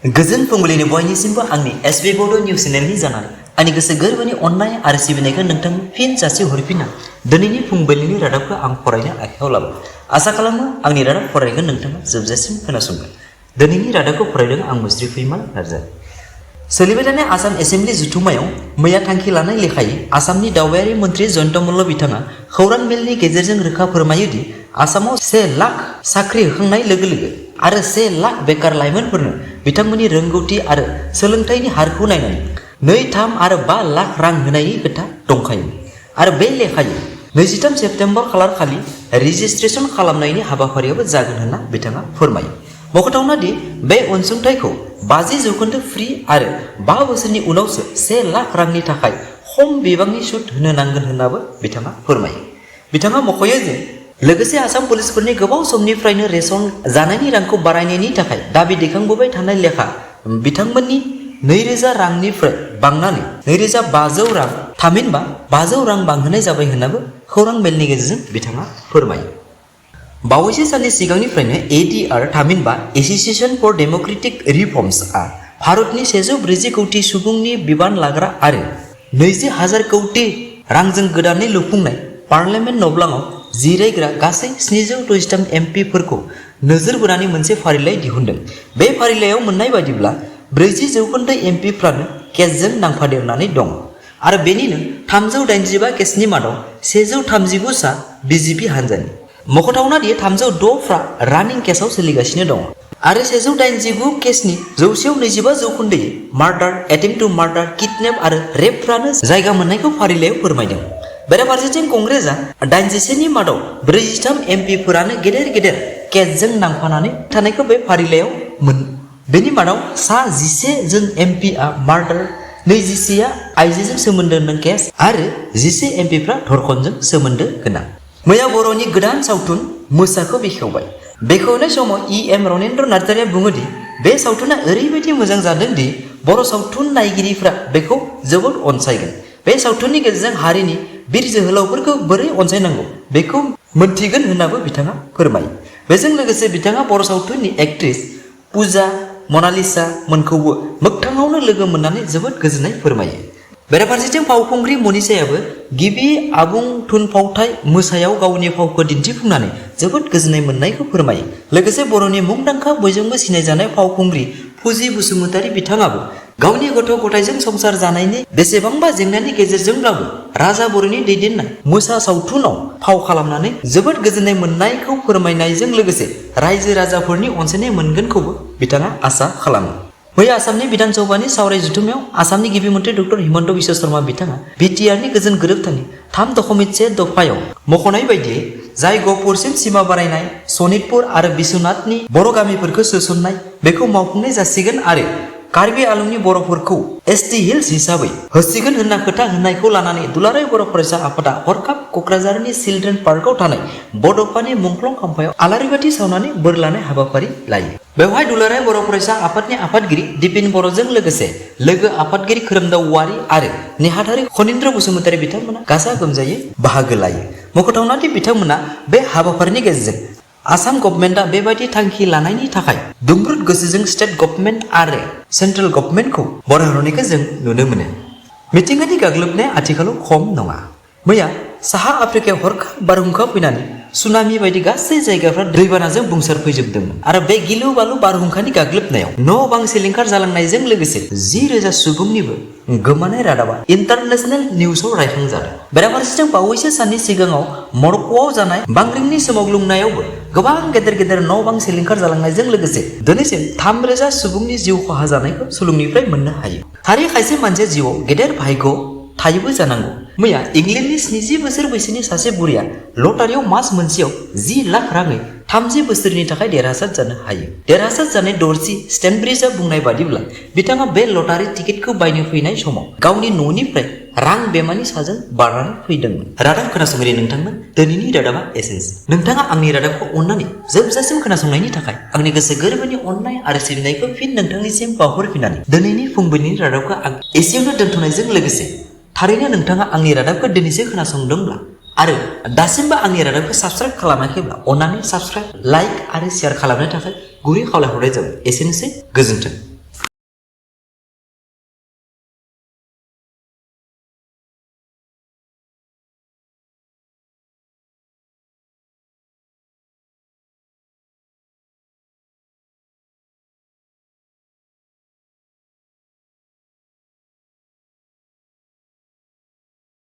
गोजोन फुंबिलिनि बयनिसिमबो आंनि एसबी बड' निउस चेनेलनि जानानै आंनि गोसो गोरबोनि अननाय आरो सिबिनायखौ नोंथांनो फिन जासि हरफिनना दिनैनि फुंबिलिनि रादाबखौ आं फरायनो आखायाव लाबाय। आसा खालामो आंनि रादाब फरायगोन नोंथाङा जोबजासिम खोनासंगोन। दिनैनि रादाबखौ फरायदों आं मुस्रि फैमाल नार्जारि। सोलिबाय थानाय आसाम एसेम्बलि जथुम्मायाव मैया थांखि लानाय लेखायै आसामनि दावबायारि मन्थ्रि जयन्त मल्ल बिथाङा खौरां मेलनि गेजेरजों रोखा फोरमायो दि आसामाव 1 लाख साख्रि होखांनाय लोगो लोगो आरो 1 लाख बेकार लाइमोनफोरनो बिथांमोननि रोंगौथि आरो सोलोंथाइनि हारखौ नायनानै 2, 3 आरो 5 लाख रां होनायनि खोथा दंखायो आरो बे लेखायै 23 सेप्तेम्बर खालार खालि रेजिस्ट्रेसन खालामनायनि हाबाफारियाबो जागोन होनना बिथाङा फोरमायो। मख'थावना दि बे अनसुंथाइखौ 50% फ्रि आरो 5 बोसोरनि उनावसो 1 लाख रांनि थाखाय खम बिबांनि सुद होनो नांगोन होननाबो बिथाङा फोरमायो। बिथाङा मख'यो जे लोगोसे आसाम पुलिसफोरनि गोबाव समनिफ्रायनो रेशन जानायनि रांखौ बारायनायनि थाखाय दाबि दैखांबोबाय थानाय लेखा बिथांमोननि 2000 रांनिफ्राय बांनानै 2500 रां थामहिनबा 500 रां बांहोनाय जाबाय होननाबो खौरां मेलनि गेजेरजों बिथाङा फोरमायो। बावैसो साननि सिगांनिफ्रायनो ADR थामहिनबा एसोसिएशन फर डेमोक्रेटिक रिफर्म्सआ भारतनि 140 कौटि सुबुंनि बिबान लाग्रा आरो 20,000 कौटि रांजों गोदानै लुफुंनाय पार्लियामेन्ट नब्लाङाव जिरायग्रा गासै 763 MPफोरखौ नोजोर बोनानै मोनसे फारिलाइ दिहुनदों। बे फारिलाइयाव मोननाय बायदिब्ला 40% MPफ्रानो केसजों नांफादेरनानै दं आरो बेनिनो 385 केसनि मादाव 139 सा BJP हान्जानि। मख'थावना दि 306 फ्रा रानिं केसआव सोलिगासिनो दं आरो 189 केसनि 125% murder, attempt to murder, kidnap आरो रेपफ्रानो जायगा मोननायखौ फारिलाइयाव फोरमायदों। बेराफारसेथिं कंग्रेसआ 81 नि मादाव 43 MPफोरानो गेदेर गेदेर केसजों नांफानानै थानायखौ बे फारिलाइयाव बेनि मादाव सा 11 जन MPआ मार्डार, 21आ आइजोजों सोमोन्दो गोनां केस आरो 11 MPफ्रा धर्षणजों सोमोन्दो गोनां। मैया बर'नि गोदान सावथुन मोसाखौ बेखेवबाय। बेखेवनाय समाव EM रनेन्द्र नार्जारिया बुङोदि बे सावथुना ओरैबायदि मोजां जादों दि बर' सावथुन नायगिरिफ्रा बेखौ जोबोद अनसायगोन। बे सावथुननि गेजेरजों हारिनि बिर जोहोलावफोरखौ बोरै अनसायनांगौ बेखौ मोनथिगोन होननाबो बिथाङा फोरमायो। बेजों लोगोसे बिथाङा बर' सावथुननि एक्ट्रेस पुजा मनालिसा मोनखौबो मोगथाङावनो लोगो मोननानै जोबोद गोजोननाय फोरमायो। बेराफारसेथिं फावखुंग्रि मनिषायाबो गिबि आबुं थुनफावथाय मोसायाव गावनि फावखौ दिन्थिफुंनानै जोबोद गोजोननाय मोननायखौ फोरमायो। लोगोसे बर'नि मुंदांखा बयजोंबो सिनायजानाय फावखुंग्रि फुजि बसुमतारी बिथाङाबो गावनि गथ' गथायजों संसार जानायनि बेसेबांबा जेंनानि गेजेरजोंब्लाबो राजा बर'नि दैदेननाय मोसा सावथुनाव फाव खालामनानै जोबोद गोजोननाय मोननायखौ फोरमायनायजों लोगोसे रायजो राजाफोरनि अनसायनाय मोनगोनखौबो बिथाङा आसा खालामो। मैया आसामनि बिधान सभानि सावराय जथुम्मायाव आसामनि गिबि मन्थ्रि डक्टर हिमन्त बिश्व शर्मा बिथाङा BTRनि गोजोन गोरोबथानि 3.1 दफायाव मख'नाय बायदियै जाय गहपुरसिम सिमा बारायनाय सनितपुर आरो बिश्वनाथनि बर' गामिफोरखौ सोसननाय बेखौ मावफुंनाय जासिगोन आरो कार्बि आलंनि बर'फोरखौ ST हिल्स हिसाबै होसिगोन होनना खोथा होननायखौ लानानै दुलाराय बर' फरायसा आफादा हरखाब क'क्राझारनि चिलड्रेन पार्कआव थानाय बड'फानि मुंख्लं खाम्फायाव आलारि बाथि सावनानै बोर लानाय हाबाफारि लायो। बेवहाय दुलाराय बर' फरायसा आफादनि आफादगिरि दिपिन बर'जों लोगोसे लोगो आफादगिरि खोरोमदाव औवारि आरो नेहाथारि खनिन्द्र बसुमतारी बिथांमोना गाजा गोमजायै बाहागो लायो। मख'थावना दि बिथांमोना बे हाबाफारिनि गेजेरजों आसाम गभर्नमेन्टआ बेबायदि थांखि लानायनि थाखाय दुंब्रुद गोसोजों स्टेट गभर्नमेन्ट आरो सेन्ट्रेल गभर्नमेन्टखौ बरायहरनायखौ जों नुनो मोनो। मिथिंगानि गाग्लोबनाया आथिखालाव खम नङा। मैया साहा आफ्रिकायाव हरखाब बारहुंखा फैनानै सुनामि बायदि गासै जायगाफ्रा दैबानाजों बुंसारफैजोबदोंमोन आरो बे गिलु बालु बारहुंखानि गाग्लोबनायाव न' बां सिलिंखार जालांनायजों लोगोसे 10,000 सुबुंनिबो गोमानाय रादाबा इन्टारनेशनेल निउसाव रायखांजादों। बेराफारसेथिं बावैसो साननि सिगाङाव मरक्क'आव जानाय बांग्रिंनि सोमावग्लुंनायावबो गोबां गेदेर गेदेर न' बां सिलिंखार जालांनायजों लोगोसे दिनैसिम 3,000 सुबुंनि जिउ खहा जानायखौ सुलुंनिफ्राय मोननो हायो। थारै खायसे मानसिया जिउआव गेदेर भाग्य थायोबो जानांगौ। मैया इंलेन्डनि 70 बोसोर बैसोनि सासे बुरैया लटारियाव मास मोनसेयाव 10 लाख राङै 30 बोसोरनि थाखाय देरहासार जानो हायो। देरहासार जानाय दर्जी स्टेनब्रिजआ बुंनाय बादिब्ला बिथाङा बे लटारि टिकेटखौ बायनो फैनाय समाव गावनि न'निफ्राय रां बेमानि साजों बारनानै फैदोंमोन। रादाब खोनासंगिरि नोंथांमोन, दिनैनि रादाबा एसेनोसै। नोंथाङा आंनि रादाबखौ अननानै जोबजासिम खोनासंनायनि थाखाय आंनि गोसो गोरबोनि अननाय आरो सिबिनायखौ फिन नोंथांनिसिम बावहरफिननानै दिनैनि फुंबिलिनि रादाबखौ आं एसेयावनो दोनथ'नायजों लोगोसे थारैनो नोंथाङा आंनि रादाबखौ दिनैसो खोनासंदोंब्ला आरो दासिमबो आंनि रादाबखौ साबस्क्राइब खालामाखैब्ला अननानै साबस्क्राइब, लाइक आरो शेयार खालामनो थाखाय गुरै खावलायहरनाय जाबाय। एसेनोसै, गोजोन्थों।